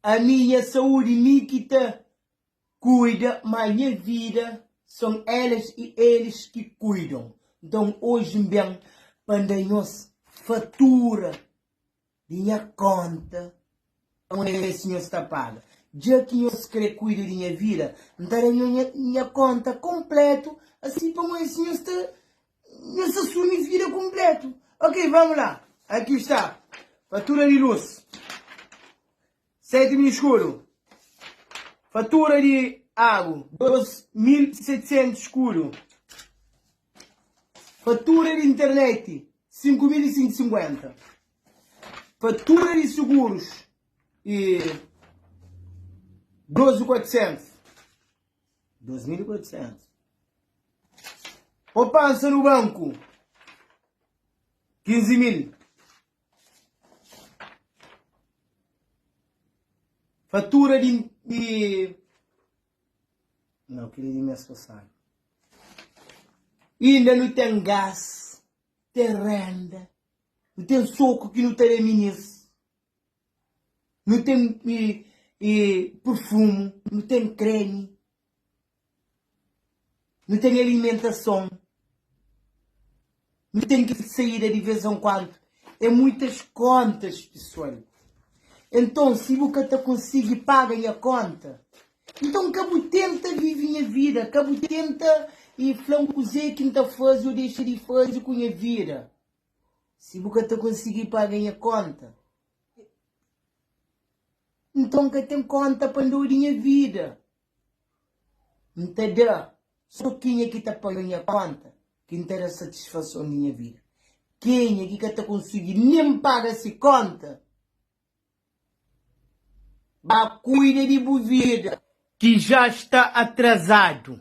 Ami nha saúdi mi ki ta kuida ma nha vida son elas i elis ki kuidam. Nton oji N ben pa N da nhos fatura di nha konta pa N oja si nhos ta paga. Dja ki nhos kre kuida di nha vida, N ta da nho nha konta konpletu asi pa N oja si nhos ta nhos ta asumi vida konpletu. Ok, vamos lá. Aqui está fatura di lus. 7000 skudu. Fatura di agu, 2700 skudu. Fatura di internet, 5550. Fatura di sugurus, e 12400. 2400. Poupansa no banku, 15000. Fatura di di Nau, kel-li di mês pasadu. Inda nu ten gas, ten renda, nu ten soku ki nu ta da minis, nu ten perfumu, nu ten kremi. Nu ten alimentason, nu ten ki saída di vez en kuandu. É muitas kontas, pesoal. Enton, si bu ka ta konsigi paga nha konta, nton ka bu tenta vive nha vida, ka bu tenta i fla-m kuzê ki N ta faze ô dexa di faze ku nha vida. Si bu ka ta konsigi paga nha konta, nton ka ten konta pa N da-u di nha vida. N ta da so kenha ki ta paga nha konta ki N ta da satisfason di nha vida. Kenha ki ka ta konsigi nen paga si konta, ba kuida di bu vida. Ki já sta atrazadu.